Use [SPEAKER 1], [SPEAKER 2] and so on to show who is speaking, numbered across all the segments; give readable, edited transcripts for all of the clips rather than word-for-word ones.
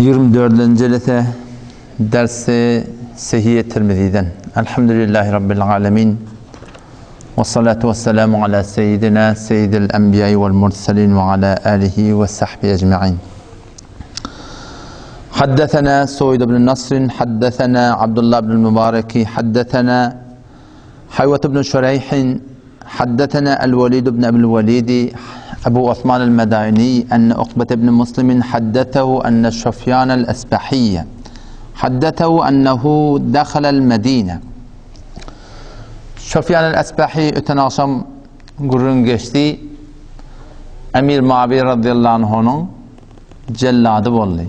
[SPEAKER 1] 24-nji jelese dersi Sehiye Tirmiziden. Elhamdülillahi Rabbil alemin. Ve salatu ve selamu ala seyyidina seyyidil enbiya'i vel murselin ve ala alihi ve sahbihi ecma'in. حدثنا سويد بن نصر حدثنا عبد الله بن المبارك حدثنا حيوة بن شريح حدثنا الوليد بن أبي الوليد أبو عثمان المدائني أن عقبة بن مسلم حدثه أن سفيان الأسبحي حدثه أنه دخل المدينة Sufyan el-Esbahi öten agşam gürrüň geçdi. Emir Muawiye radıyallahu anhunyň jellady boldy.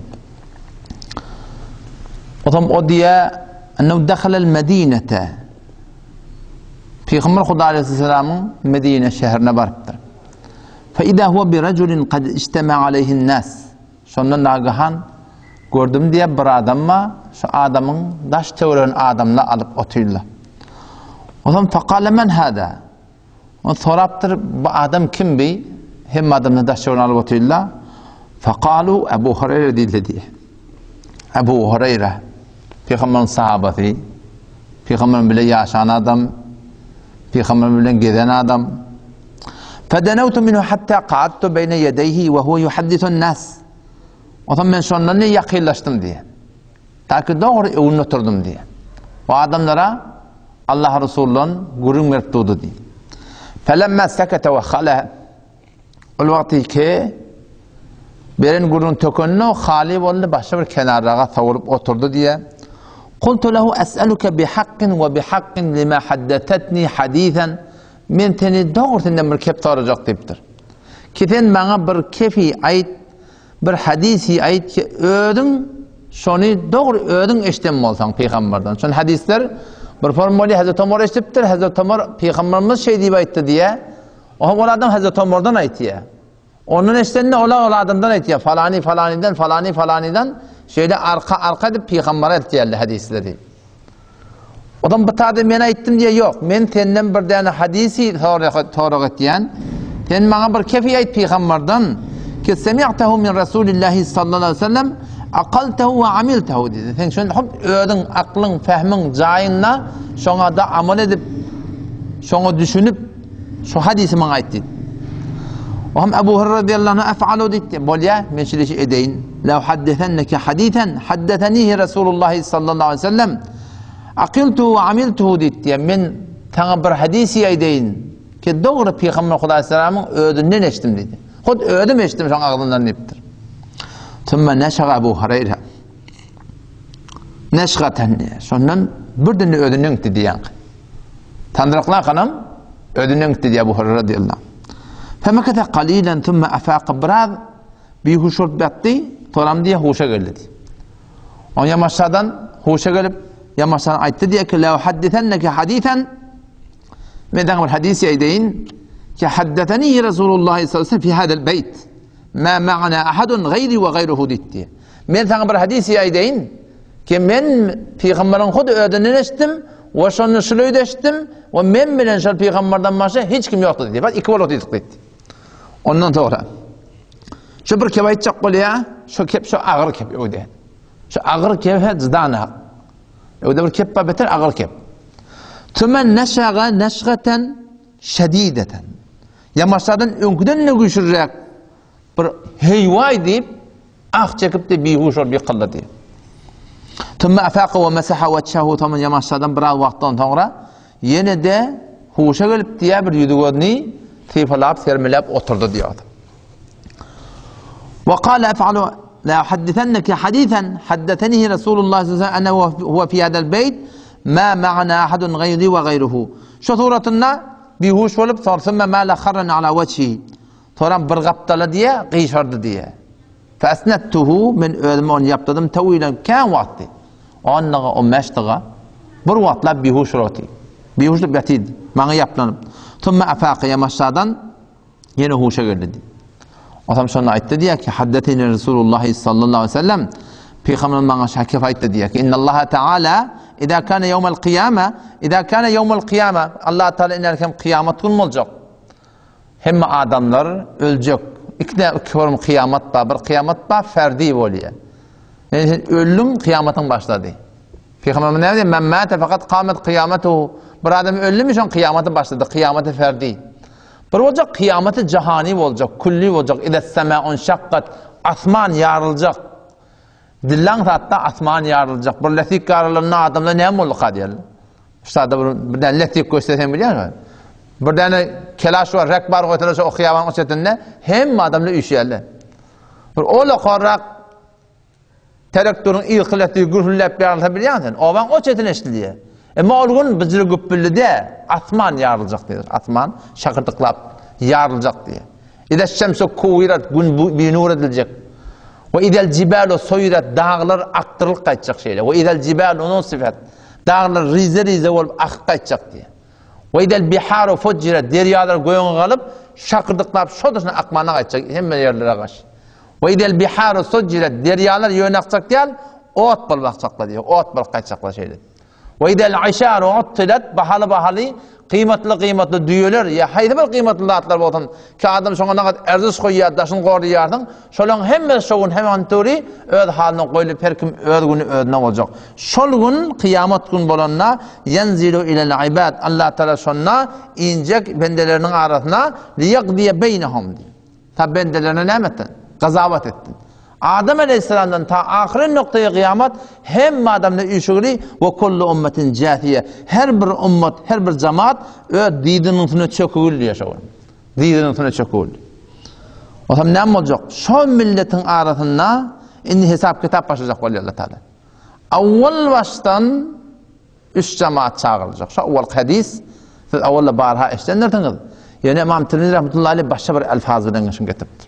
[SPEAKER 1] Otam o diýe ennehu dakhalal medinete. Pygamber Huda aleyhisselamyň Medine şäherine barypdyr. Fe ida huwa bi raculin kad ijtema aleyhin nas. Şonda nagahan gördüm diýe bir adam bar, şu adamyň daş töweregini adamlar alyp otyrlar. Otam fekale men hada. Ol sorapdyr, bu adam kim bi? Hemme adamlar daş töweregini alyp otyrlar. Fekalu Ebu Hureyre diýildi diýe. Ebu Hureyre pygamberiň sahabasy, pygamber bilen ýaşan adam, pygamber bilen gezen adam. Fedenewtu minhu hatta qa'adtu beyne yedeyhi ve huve yuhaddisun nas. Ondan men şondan ne ýakynlaşdym diýe. Ta ki dogry öwünde oturdym diýe. O adamlara Allah Resulundan gürrüň berip durdy diýe. Felemma sekete ve hala. Ol wagty ki beren gürrüň tökenine haly boldy, başga bir kenarraga sowulyp oturdy diýe. Kultu lehu es'eluke bi hakkin we bi hakkin lima haddetetni hadisen. Men seni dogry senden bir kep sorajak diýipdir. Ki sen maňa bir kefi aýt, bir hadisi aýt ki özüň şony dogry özüň eşden bolsaň pygamberden. Şon hadisler bir form bolýar, Hazreti Omar eşidipdir, Hazreti Omar pygamberimiz şeý diýip aýtdy diýe. Oňa ol adam Hazreti Omardan aýtýar. Ondan eşidende ola ol adamdan aýtýar. Falany falanydan, falany falanydan şeýle arka arka edip pygambere eltýärler hadisleri. Odam bu taýda men aýtdym diýe ýok. Men senden bir däne hadisi sorag etýän. Sen maňa bir kefi aýt pygamberden. Ki semi'tehu min Rasulillahi sallallahu aleyhi ve sellem aqaltehu we amiltehu diýdi. Sen şony hop özüň aklyň, fehmiň jaýynda şoňa da amal edip, şoňa düşünip Şu hadysy maňa aýt diýdi. O hem Ebu Hurra radiyallahu anh ef'alu diýdi. Bolýa, men şeýle şey edeýin. La haddesenneke hadisen haddesenihi Resulullah sallallahu aleyhi ve sellem. Aqiltu we amiltuhu diýdi. Men saňa bir hadysy aýdaýyn ki dogry Pygamber Hudaý salamyň özünden eşitdim diýdi. Hut özüm eşitdim şoň agzyndan diýipdir. Thumma neşaga Ebu Hurayra. Neşgaten. Şondan birden özünden gitdi diýen. Sandyraklakanam özünden gitdi diýýär Abu Hurayra radiyallahu anh. Femekete qalilan thumma afaqa biraz bihuş bolup ýatdy, soram diýýär huşa geldi diýýär. On ýamaşadan huşa gelip ýamaşadan aýtdy diýýär ki la haddisenneke hadisen men saňa bir hadis aýdaýyn ki haddeseni Resulullah sallallahu aleyhi ve sellem fi hadal beyt ma ma'ana ahadun gayri we gayruhu diýdi. Men saňa bir hadis aýdaýyn Ki men pygamberiň hut özünden eşitdim we şonda şul öýde eşitdim we men bilen şol pygamberden başga hiç kim ýokdy diýdi. Bak iki bolup diýdik diýdi. Ondan soňra şu bir kep aýtjak bolýar, şu kep şu agyr kep öýde. Şu agyr kep he jydana. Öýde bir kep bar beter agyr kep. Tümen neşaga neşgaten şedideten. Ýamaşadan öňküden de güýçlüräk Bir heýwaý diýip, ah çekip-de bihuş bolup ýykyldy diýip. Tümme afaka we mesaha wejhehu soňra ýamaşjadan biraz wagtdan soňra ýene-de huşa gelip diýýär, bir ýüzi gözüni sypalap, sermeläp oturdy diýýär. Wa qala af'alu la uhaddisenneke hadisan haddasanihi Rasulullah sallallahu aleyhi ve sellem ennehu huwa fi hadal beýt ma ma'ana ahadun gaýri we gaýruhu. Şu suratynda bihuş bolup, soňra sümme mala kharran ala wejhihi. Soram bir gapdala diýe, gyşardy diýe. Fesnettuhu, men özüme ony ýapdadym, tawilen kän wagt diýdi. On dyga, on bäş dyga, bir wagtlap bihuş bolup otyr. Bihuş bolup ýatyrdy, maňa ýaplanyp. Summa afaka ýamaşadan ýene huşa geldi diýdi. Otam şonda aýtdy diýe ki, haddeteni Resulullah sallallahu aleyhi ve sellem, Pygamber maňa şakif aýtdy diýe ki, innallaha taala idza kana yawmal qiyama, idza kana yawmal qiyama, Allah taala inerkem kyýamat gün boljak. Hemme adamlar öljek. Iki däne iki form kyýamat bar. Bir kyýamat bar, ferdi bolýar. Ýani sen öldüň, kyýamatyň başlady. Pygamberimiz näme diýýär? Men mate fakat kamet kyýamatu. Bir adam öldümi şoň kyýamaty başlady, kyýamaty ferdi. Bir boljak kyýamaty jahani boljak, külli boljak. Ile semaun şakkat, asman ýaryljak. Dillaň zatda asman ýaryljak. Bir lesik ýarylanda adamlar näme bolduka diýerler. Şada bir bir däne lesik göçse sen bilýärmi? Bir däne kelaş bar, rek bar goýsalar şo hyýabanyň çetinde hemme adamlar üýşýärler. Bir ol okarrak Terektoryň yzky lästigi gürhülläp ýarylsa bilýäň sen, obaň o çetine eşidilýär. Emma ol gün byjyry güpbüldi dä, asman ýaryljak diýýär. Asman şakyrdyklap ýaryljak diýýär. Ize şemsu kuwirat gün binur ediljek. We idel jibalu suyirat daglar akdyrylyp gaýtjak şeýle. We idel jibalu nusifat daglar rize-rize bolup akyp gaýtjak diýýär. We idel biharu fujirat derýalar göge galyp şakyrdyklap şo daşyna akmana gaýtjak hemme ýerlere gaş. We idel biharu sujjirat derýalar ýöne akjak däl, ot bolup akjaklar diýýär. Ot bolup gaýtjaklar şeýle. We idel işaru uttilat bahaly-bahaly gymatly-gymatly düýeler ýa haýsy bir gymatly zatlar bolsun, ki adam şoňa nagat erziş goýýar, daşyny gorlaýarsyň, şolaryň hemmesi şo gün hemen tury öz halyna goýlup her kim öz güni özüne boljak. Şol gün kyýamat gün bolanda ýenzilu ilel ibad Allah Taala şonda injek bendeleriniň arasyna liýaqdiýe beýnehum diýip. Ta bendelerine näme etsin? Gazawat etsin. Adam aleyhisselamdan ta ahyry noktaýy gyýamat hemme adamda üýşügli we kullu ummetin jasiýe. Her bir ummat, her bir jamaat öz didiniň üstüne çökügül diýe şo gün. Didiniň üstüne çökügül. O hem näme boljak? Şo milletiň arasynda indi hesap kitap başlajak bolýar Allah Taala. Awwal başdan Üç jemaat çagyryljak. Şu owalky hadys siz owalda barha eşidendirsiňiz. Ýöne Ymam Tirmizi rahmetullahi aleyh başga bir elfaz bilen şuny getiripdir.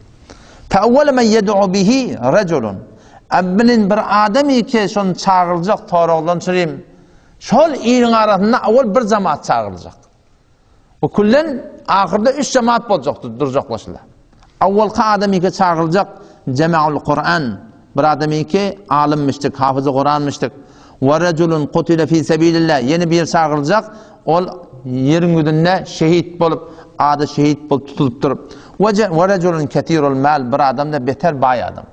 [SPEAKER 1] Fe awwal men yed'u bihi raculun. Awwalin bir adam ki şony çagyryljak soragdan çyrim. Şol iliň arasynda awwal bir jemaat çagyryljak. Bu küllen ahyrda üç jemaat boljakdy, durjaklaşylar. Awwalky adam ýeke çagyryljak jemaul Kur'an, bir adam ýeke alym müşrik, hafyzy Kur'an müşrik. Wa rajulun qutila fi sabilillah, ýene bir çagyryljak, ol ýeriň ýüzünde şehit bolup, ady şehit bolup tutulypdyr. Wa rajulun ketirul mal, bir adam da beter baý adam.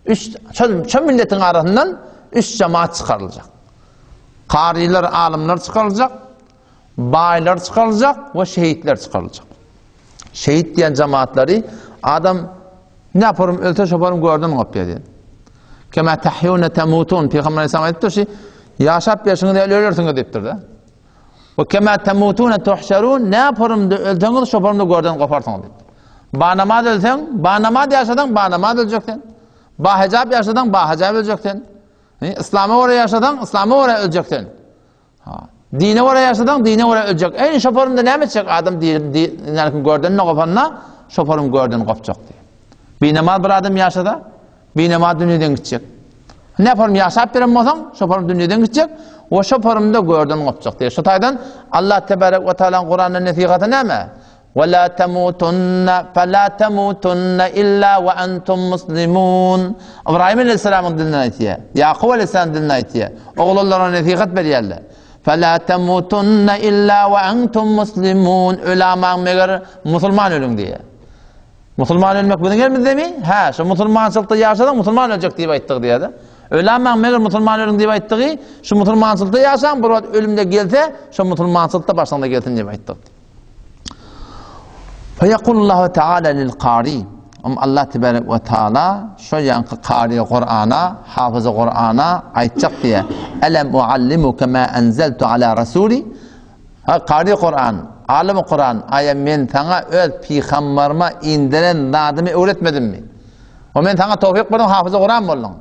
[SPEAKER 1] Üç, şol, şol milletiň arasyndan üç jemaat çykaryljak. Karylar, alymlar çykaryljak. Baýlar çykaryljak we şehitler çykaryljak. Şehit diýen jemaatlary adam ne yaparım ölse şoparym gördün gopýar diýen. Kema tahyuna tamutun Peygamber Aleyhisselam aýdypdyr şi ýaşap ýaşyňyz ýaly ölersiňiz diýipdir-de. We kema tamutuna tuhşarun ne yaparım da ölseňiz şoparym da görden goparsyňyz diýipdir. Ba namaz ölseň, ba namaz ýaşasaň, ba namaz öljek sen. Ba hijap ýaşasaň, ba hijap öljek sen. Islama görä ýaşasaň, islama görä öljek sen. Ha. Dine görä ýaşasaň, dine görä öljek. Eý, şoparymda näme etjek? Adam diýip, görden gopanda, şoparym görden gopjak diýip. Binamaz bir adam ýaşasa, binamaz dünýeden gitjek. Ne yaparım ýaşap beren bolsaň, şoparym dünýeden gitjek, o şoparymda görden gopjak diýip. Şu taýdan Allah tebarek we taala Kuranda nesihaty näme? Ve la temutunna fe la temutunna illa ve entum muslimun. Ibrahim aleyhisselamyň dilinden aýtýar. Ýakup aleyhisselam dilinden aýtýar. Oglanlaryna nesihat berýärler. Fe la temutunna illa ve entum muslimun. Ölamaň meger musulman ölüň diýýär. Musulman ölmek biziň elimizdemi? Hä, şu musulmançylykda ýaşasaň musulman öljek diýip aýtdyk diýýär. Ölamaň meger musulman ölüň diýip aýtdygy, şu musulmançylykda ýaşaň bir wagt ölümde gelse, şu musulmançylykda başyňda gelsin diýip aýtdyk. Feýekullahu Teala lil kari. Om Allah tebarek we taala şo ýanky kari Kur'ana, hafyzy Kur'ana aýtjak diýe. Elem uallimuke ma enzeltu ala rasuli. Ha kari Kur'an, alim Kur'an, aýa men saňa öz pygambaryma indiren zadymy öwretmedimmi? O men saňa towfik berdim, hafyzy Kur'an bolduň.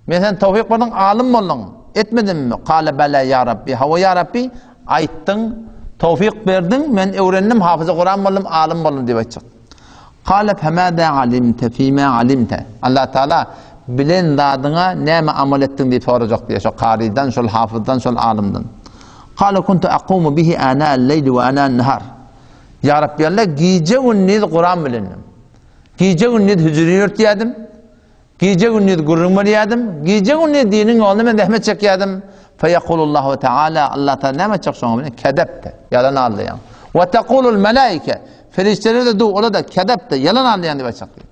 [SPEAKER 1] Men sen towfyk berdiň, alym bolduň. Etmedimmi? Kale bela ýa Rabbi. Hawa ýa Rabbi, aýtdyň, towfyk berdiň, men öwrendim, hafyzy Kuran boldum, alym boldum diýip aýtjak. Kale femada alimte fima alimte. Allah Taala bilen zadyňa näme amal etdiň diýip sorajak diýýär şo karydan, şol hafyzdan, şol alymdan. Kale kuntu aqumu bihi ana al-leýli we ana an-nahar. Ýa Rabbi Allah, gije-gündiz Kuran bilendim. Gije-gündiz hüjürini ýörtýärdim. Gije-gündiz gürrüň berýärdim. Gije-gündiz diniň ýolunda men zähmet çekýärdim. Feýekulullahu Teala, Allah Teala näme etjek şoňa bilen? Kedepte, ýalan aldaýaň. We tekulul melaike, perişdeler-de du, olar-da kedepte, ýalan aldaýaň diýip aýtjak diýip.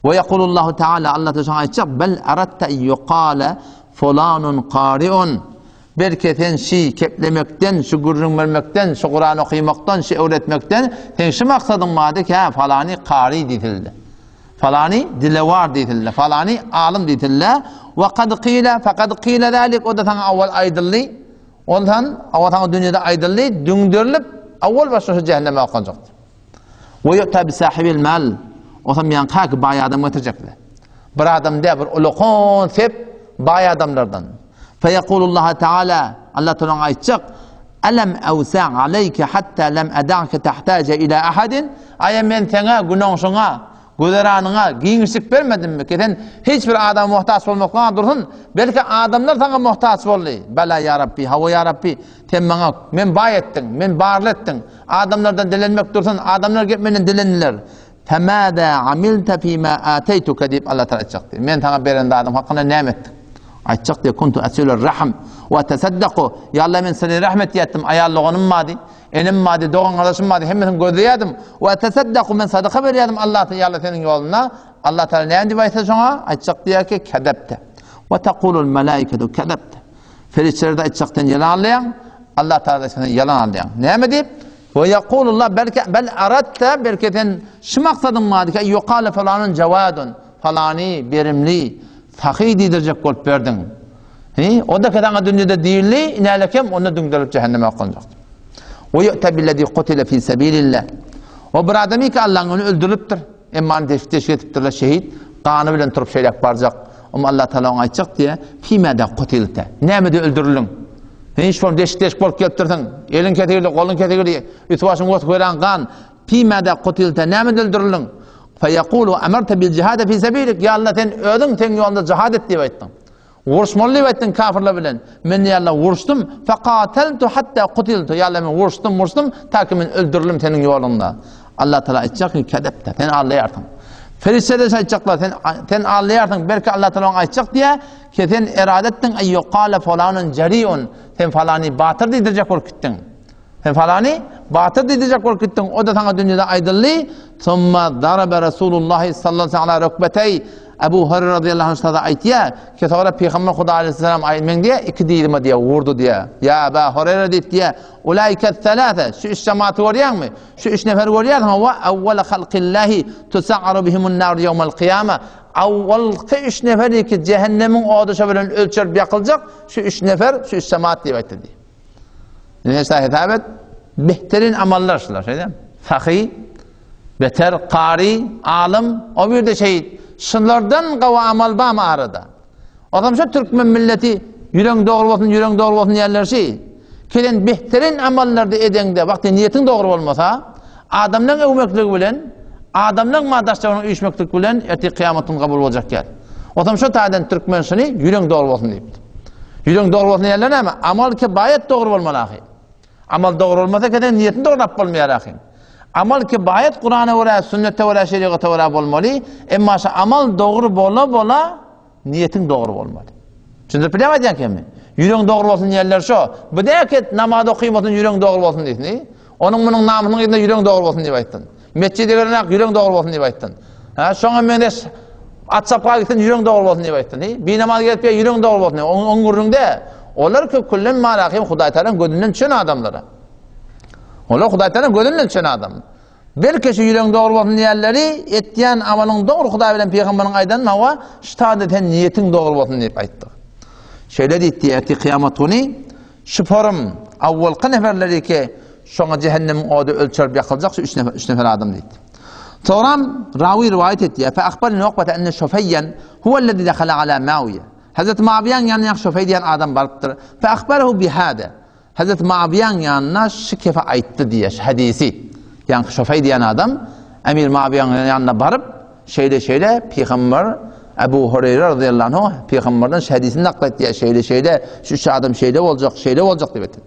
[SPEAKER 1] Ve yekulullahu Teala Allah da şoňa aýtjak, bel aratta yuqala fulanun qariun. Belki sen şi keplemekden, şu gürrüň bermekden, şu Kuran okymakdan, şu öwretmekden sen şu maksadyň bardy ki, ha falany kari diýsildi. Falany dilewar diýsildi, falany alym diýsildi. Ve kad qila, faqad qila zalik o da saňa awal aýdyldy. Ondan awal saňa dünýede aýdyldy, düňderilip awal başda şu cehenneme okanjakdy. Ve yu'ta bi sahibil mal. Osam ýan kak baý adam getirjekdi. Bir adam dä bir ulakon sep baý adamlardan. Fe yekulullah Teala Allah Teala aýtjak Alam awsa aleyke hatta lam ada'ka tahtaja ila ahadin Aýa men seňe günoňşuňa güzeranyňa giňişlik bermedimmi ki sen hiç bir adama muhtaç bolmaklygyňa dursun belki adamlar saňa muhtaç boldy Bala ýa Rabbi hawa ýa Rabbi sen maňa men baý etdiň men barly etdiň adamlardan dilenmek dursun adamlar gelip menden dilendiler Femâzâ amilte fîmâ âteýtuke diýip Allah Tagala aýtjak diýip. Men saňa beren zadym hakynda näme etdiň? Aýtjak diýip, kuntu asilur rahm we atasaddaku. Ýa Allah men seni rahmet etdim, aýal doganym bardy, enem bardy, dogan gardaşym bardy, hemmesini gözleýärdim. We atasaddaku men sadaka berýärdim Allah ýa Allah seniň ýolunda. Allah Tagala näme diýip aýtsa şoňa? Aýtjak diýýär ki, kedebte. We taqulul malaikatu kedebte. Perişdeler de aýtjak sen ýalan alýaň. Allah Tagala sen ýalan alýaň. Näme diýip? We ýekulullah belki bel aradta belki sen şu maksadyň bardy ki ýokale falanun jawadun falany berimli sahy diýdirjek bolup berdiň. He, o da saňa dünýede diýildi, inälekem onda düňderip cehenneme okanjak. We yu'ta billezi qutila fi sabilillah. O bir adamy ki Allah'ın önü öldürülipdir. Emma ony deşik deşik edipdirler şehit gany bilen turup şeýläk barjak. Oňa Allah Taala oňa aýtjak diýe, Fimada qutilta? Nämede öldürildiň? Hiç bol deşik deşik bolup gelipdirsiň. Eliň kesigili, goluň kesigili, üst başyň ot gören gan. Fimada qutilta? Nämede öldürildiň? Feyekulu amarta bil jihad fi sabilik. Ya Allah sen özüň seň ýolunda jihad et diýip aýtdyň. Uruşmaly diýip aýtdyň kafirler bilen. Men ýa Allah uruşdym. Faqataltu hatta qutiltu. Ýa Allah men uruşdym, uruşdym, ta ki men öldürildim seniň ýoluňda. Allah Taala aýtjak ki, kedepte. Sen aldaýarsyň. Perişdeler aýtjaklar, sen sen aldaýarsyň. Belki Allah Taala oňa aýtjak diýä, ki sen erade etdiň, aý ýokala falanun jariun. Sen falany batyr diýdirjek bolup gitdiň. Sen falany batyr diýdirjek bolup gitdiň. O-da saňa dünýede aýdyldy. Summa daraba Rasulullah sallallahu aleyhi rukbetey. Ebu Hureyre radıyallahu anh sada aýtýar ki, soňra Pygamber Huda aleyhisselam aý men diýe iki dizime diýe urdy diýe. Ýa Eba Hureyre diýip diýe, ulaike thalatha, şu üç jematy görýäňmi? Şu üç neferi görýärsiň, wa awwal halqillahi tusa'aru bihimun nar ýewmel kyýama. Awwalky üç neferi ki cehennemiň ody şo bilen ölçerip ýakyljak, şu üç nefer, şu üç jemaat diýip aýtdy diýe. Ine hesap et, behterin amallar şular, şeýdemi? Sahy, beter kary, alym, o bir de şehit. Şulardan gawy amal barmy arada? Adam şu türkmen milleti ýüreň dogry bolsun, ýüreň dogry bolsun diýerler şi. Kelen behterin amallarda edeňde, wagty niýetiň dogry bolmasa, adamlaryň öwmekligi bilen, adamlaryň madaşlarynyň üýşmeklik bilen ertir kyýamatyn kabul boljak ýer. Otam şu taýdan türkmen şuny ýüreň dogry bolsun diýipdir. Ýüreň dogry bolsun diýerler näme? Amal ki baýat dogry bolmaly ahy. Amal dogry bolmasa keden niýetini dograp bolmaýar ahy. Amal ki baýat Kurana görä, sünnete görä, şeriata görä bolmaly. Emma şu amal dogry bola bola niýetiň dogry bolmaly. Düşündirip bilýän aýdýan kemi? Ýüregiň dogry bolsun diýerler şo. Bu däki namaz okymasyn ýüregiň dogry bolsun diýsin. Onuň munuň namysynyň yzynda ýüregiň dogry bolsun diýip aýtdyn. Metjide girenak ýüregiň dogry bolsun diýip aýtdyn. Ha, şoňa meňzeş at çapga gitsin ýüregiň dogry bolsun diýip aýtdyn. Hi, bir namaz gelip ýa ýüregiň dogry bolsun diýip. Oň, oň gürrüňde olar köp küllen marahim Hudaý Taalaň gözünden düşen adamlara. Olar Hudaý Taalaň gözünden düşen adam. Belki şu ýüregiň dogry bolsun diýenleri etýän amalyň dogry Hudaý bilen pygamberiň aýdanyny hawa, şu taýda sen niýetiň dogry bolsun diýip aýtdy. Şeýle diýdi, ertir kyýamat güni Şu forum awwalky neferleri ki, şoňa cehennemiň ody ölçerip ýakyljak şu üç nefer, üç nefer adam diýdi. Soňram rawi riwaýat etýär. Fe ahbarni Uqbete enne Şufeýen huwellezi dehala ala Mawiýe. Hazreti Mawiýäň ýanyna Şufeý diýen adam barypdyr. Fe ahbarehu bihada. Hazreti Mawiýäň ýanyna şu kefe aýtdy diýýär, şu hadisi. Ýaňky Şufeý diýen adam Emir Mawiýäň ýanyna baryp, Şeýle-şeýle pygamber Ebu Hureýre razyýallahu anhu pygamberden şu hadysy nakl etýär, şeýle-şeýle, şu üç adam şeýle boljak, şeýle boljak diýip aýtdy.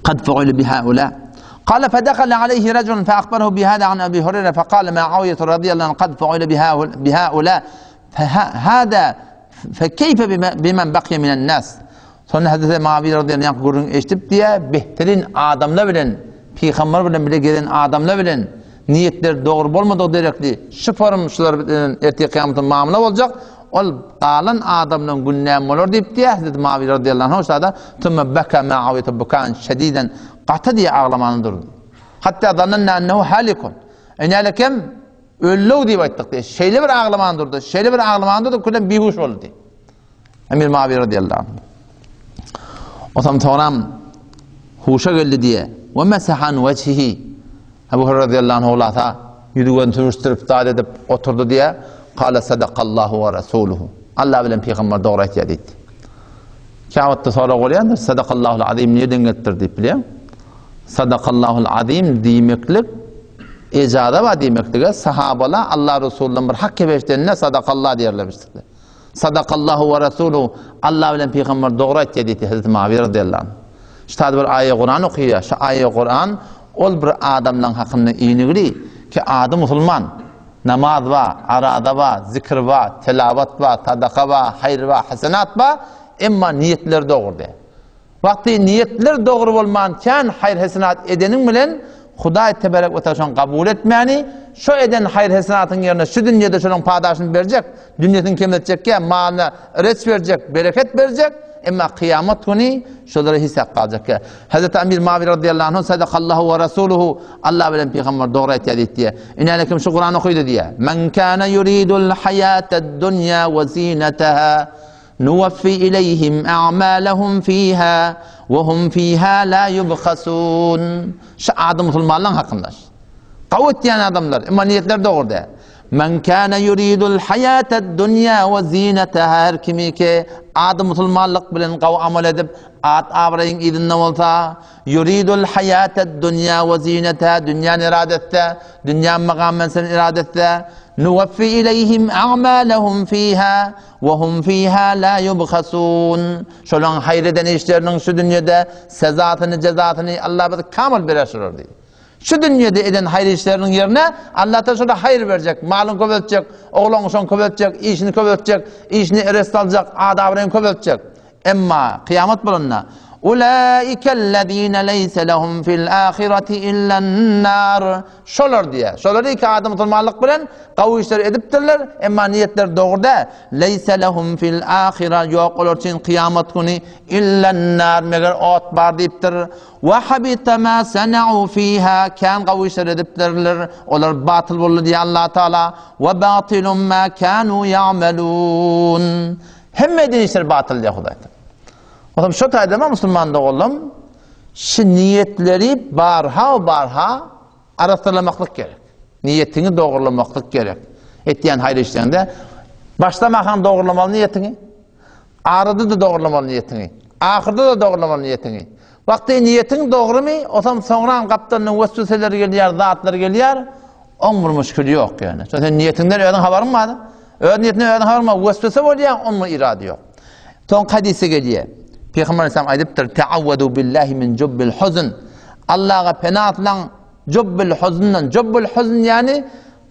[SPEAKER 1] Kad fu'ile bi haula. Qala fedekhala aleyhi rajulun fe akhbarahu bi hada an Abi Hureyre fe qala Muawiye radıyallahu anhu kad fu'ile bi haula fe hada fe keyfe bimen baqiya minen nas. Sonra Hazreti Muawiye radıyallahu anh gürrüň eşidip diýe, behterin adamlar bilen, pygamber bilen bile gelen adamlar bilen. Niýetleri dogry bolmadygy derekli şu forum şular bilen ertir kyýamatda mamla boljak. Ol galan adamlaryň güni näme bolar diýip diýýär Hazreti Muawiýe radiyallahu anhu şada Thumma baka Muawiýe bukan şediden gaty diýe aglamany durdy. Hatda zananna ennehu halikun. Enälekem öldü diýip aýtdyk diýe. Şeýle bir aglamany durdy, şeýle bir aglamany durdy, külem bihuş boldy. Emir Muawiýe radiyallahu anh. Osam soňram huşa geldi diýe. We mesahan wejhihi. Ebu Hureyre radiyallahu anh oglasa ýüzi gözüni sürüşdirip zat edip oturdy diýe. Kala sadakallahu we rasuluhu. Allah bilen pygamber dogry aýtýar diýdi. Käwagtda sorag bolýandyr, sadakallahul azim nirden gelipdir diýip bilýän. Sadakallahul azim diýmeklik ejaza bar diýmeklige sahabalar Allah Resulundan bir hak eşidende sadakallah diýerlermişdikler. Sadakallahu we rasuluhu, Allah bilen pygamber dogry aýtýar diýdi Hezreti Muawiýe radiyallahu anh. Şu taýda bir aýa Kuran okaýar. Şu aýa Kuran ol bir adamlaryň hakynda inigli ki ady musulman. Namaz bar, araza bar, zikr bar, telawat bar, sadaka bar, haýr bar, hasenat bar, emma niýetleri dogry däl. Wagty niýetler dogry bolman kän haýyr-hesenat edeniň bilen Hudaý teberek we taala şony kabul etmäni, şo eden haýyr-hesenatyň ýerine şu dünýede şonuň padaşyny berjek, dünýesini kemeltjekkä malyna reç berjek, bereket berjek, emma kyýamat güni şolara hisap galjakkä. Hazreti Amir Mawi radiyallahu anhu sadakallahu we rasuluhu Allah bilen pygamber dogry aýtýar diýdi. Inäle kim şu Kurany okydy diýýär. Men kana yuridul hayatad dunya we zinataha Nuwaffi ileýhim a'malahum fiha we hum fiha la ýubhasun. Şu ady musulmanlaryň hakynda. Gawy etýän adamlar, emma niýetleri dogry däl. Men kana yuridul hayatad dunya we zinataha her kimi ki ady musulmanlyk bilen gawy amal edip, at abraýyň yzynda bolsa, yuridul hayatad dunya we zinataha dünýäni irade etse, dünýä magam mensebini irade etse, nuwaffi ileýhim a'malahum fiha We hum fiha la yubhasun. Şolaryň haýyr eden işleriniň şu dünýede sezasyny, jezasyny Allah biz kamyl berer şolar diýdi. Şu dünýede eden haýyr işleriniň ýerine Allah Taala şolara haýyr berjek, malyny köpeltjek, oglan uşagyny köpeltjek, işini köpeltjek, işini rest aljak, ad-abraýyny köpeltjek. Emma kyýamat bolanda Ulaikellezine leýse lehum fil ahireti illen-nar. Şolar diýýär. Şolar iki adam musulmanlyk bilen gawy işler edipdirler, emma niýetleri dogry däl. Leýse lehum fil ahira ýok olar üçin kyýamat güni illen-nar meger ot bar diýipdir. Wa habita ma sanau fiha kän gawy işler edipdirler. Olar batyl boldy diýýär Allah Taala. Wa batilun ma kanu ya'malun. Hemme eden işler batyl diýýär Hudaý. Olam şo taýda musulman doganlarym şu niýetleri barha barha arassalamaklyk gerek. Niýetiňi dogrulamaklyk gerek. Etýän haýyr işleriňde başlamakan dogrulamaly niýetiňi. Arada-da dogrulamaly niýetiňi. Ahyrda-da dogrulamaly niýetiňi. Wagty niýetiň dogrumy, osam soňram gapdalyndan wesweseler gelýär, zatlar gelýär. Oň bir müşkili ýok ýöne. Şo sen niýetiňden özüň habaryň bar. Öz niýetinden özüň habaryň bar. Weswese bolýar, oň bir irady ýok. Soň hadysy gelýär. Pygamber aleyhisselam aýdypdyr: "Ta'awwadu billahi min jubbil huzn." Allaha pena atylaň jubbil huzundan. Jubbil huzn ýani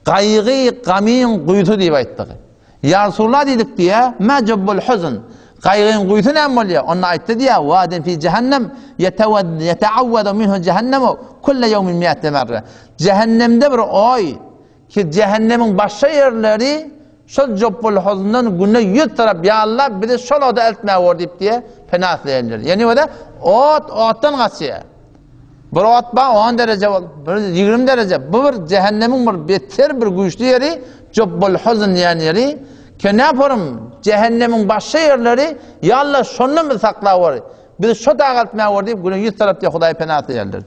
[SPEAKER 1] gaýgy, gamyň guýusy diýip aýtdy. Ýa Resulallah diýdik diýä, ma jubbul huzn. Gaýgyň guýusy näme bolýar? Onda aýtdy diýä, Wadin fi jehennem yeta'awwadu minhu jehennemu kulle ýewmin mi'ate merre. Jehennemde bir oý ki jehennemiň başga ýerleri şol jubbul huzundan günde 100 tarap ýa Allah bizi şol oda eltme gör diýip diýä pena isleýärler. Ýani öde ot otdan gaçýar. Bir ot bar 10 dereje bol, bir 20 dereje. Bu bir cehennemiň bir beter bir güýçli ýeri, Jubbul Huzn diýen ýeri. Kenaporum cehennemiň başga ýerleri, ýa Allah şondan bizi saklawor. Bizi şo daga eltmäwor diýip, güne 100 tarap diýip Hudaý pena isleýärler.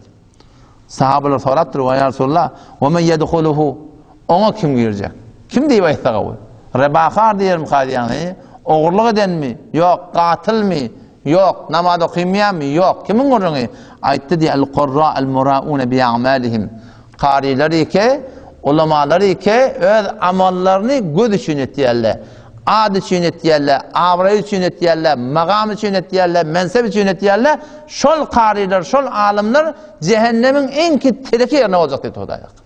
[SPEAKER 1] Sahabalar sorapdyr, "Wa ýa Resulullah, we men yedhuluhu?" Oňa kim girjek? Kim diýip aýtsa gawy? Rebahar diýerim kazyýany, ogurlyk edenmi? Ýok, gatylmy? Ýok. Namaz okymýarmy? Ýok. Kimiň gürrüňi? Aýtdy diýýär, El-Kurra el-muraune bi a'malihim. Karylar ike, ulamalar ike öz amallaryny göz üçin etýärler. Ad üçin etýärler, abraý üçin etýärler, magam üçin etýärler, mensep üçin etýärler. Şol karylar, şol alymlar jehennemiň iň teleki ýerinde boljak diýdi Hudaý.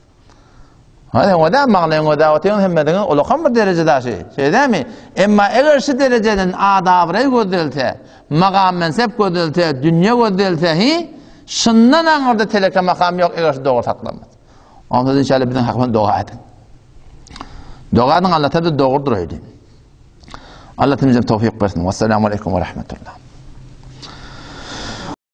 [SPEAKER 1] Hany oda maglaýyň oda otyň hemmesiňiz ulakan bir derejede şi. Şeýdemi? Emma eger şu derejeden ad-abraý gözlelse, magam mensep gözlelse, dünýe gözlelse, hi, şundan aňyrda teleke makam ýok eger şu dogry saklanmasa. Ondan inşallah biziň hakymyzda doga ediň. Doga ediň Allah taala dogrudyr öýdin. Allah tümümüze towfik bersin. Wassalamu aleýkum we rahmetullah.